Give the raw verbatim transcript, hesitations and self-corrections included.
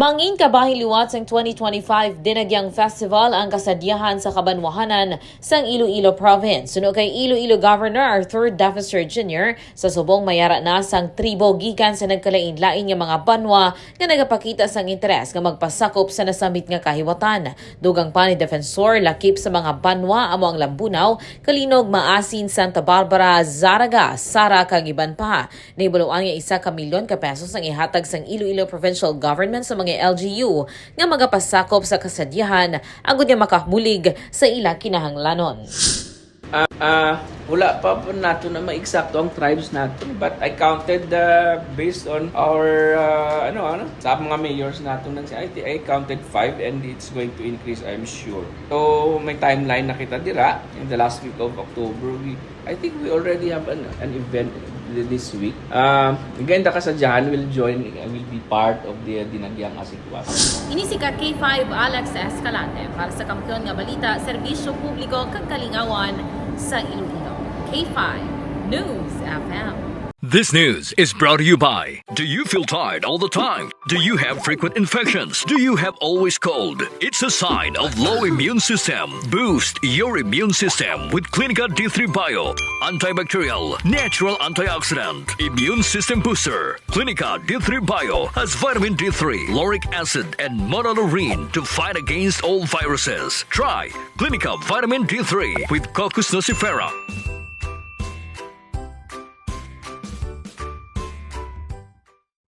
Mangin kabahin liwat sang twenty twenty-five Dinagyang Festival ang kasadyahan sa kabanwahanan sang Iloilo Province. Suno kay Iloilo Governor Arthur Defensor Junior, sa subong mayara na sang tribo gikan sa nagkalain-lain nga mga banwa nga nagapakita sang interes nga magpasakop sa nasambit nga kahiwatan. Dugang pa ni Defensor, lakip sa mga banwa amo ang Lambunao, Calinog, Maasin, Santa Barbara, Zarraga, Sara, kag iban pa. Nahibaluan nga isa ka milyon ka pesos ang ihatag sang Iloilo Provincial Government sa mga L G U nga magapasakop sa kasadyahan agod nga makabulig sa ila kinahanglanon. Ah, ah, wala pa po nato na ma-eksakto ang tribes nato, but I counted, uh, based on our, uh, ano, ano, sa mga mayors nato nag I, thi- I counted five and it's going to increase, I'm sure. So may timeline na kita dira in the last week of October. We, I think we already have an, an event th- this week. Uh, again, the kasadyahan will join, will be part of the Dinagyang Asikwas. Ini si ka K five Alex Escalante para sa Kampiyon nga Balita, Serbisyo Publiko kag Kalingawan sa Iloilo. K five News F M. This news is brought to you by. Do you feel tired all the time? Do you have frequent infections? Do you have always cold? It's a sign of low immune system. Boost your immune system with Clinica D three Bio. Antibacterial, natural antioxidant, immune system booster. Clinica D three Bio has vitamin D three, lauric acid, and monolaurin to fight against all viruses. Try Clinica Vitamin D three with Cocos nucifera.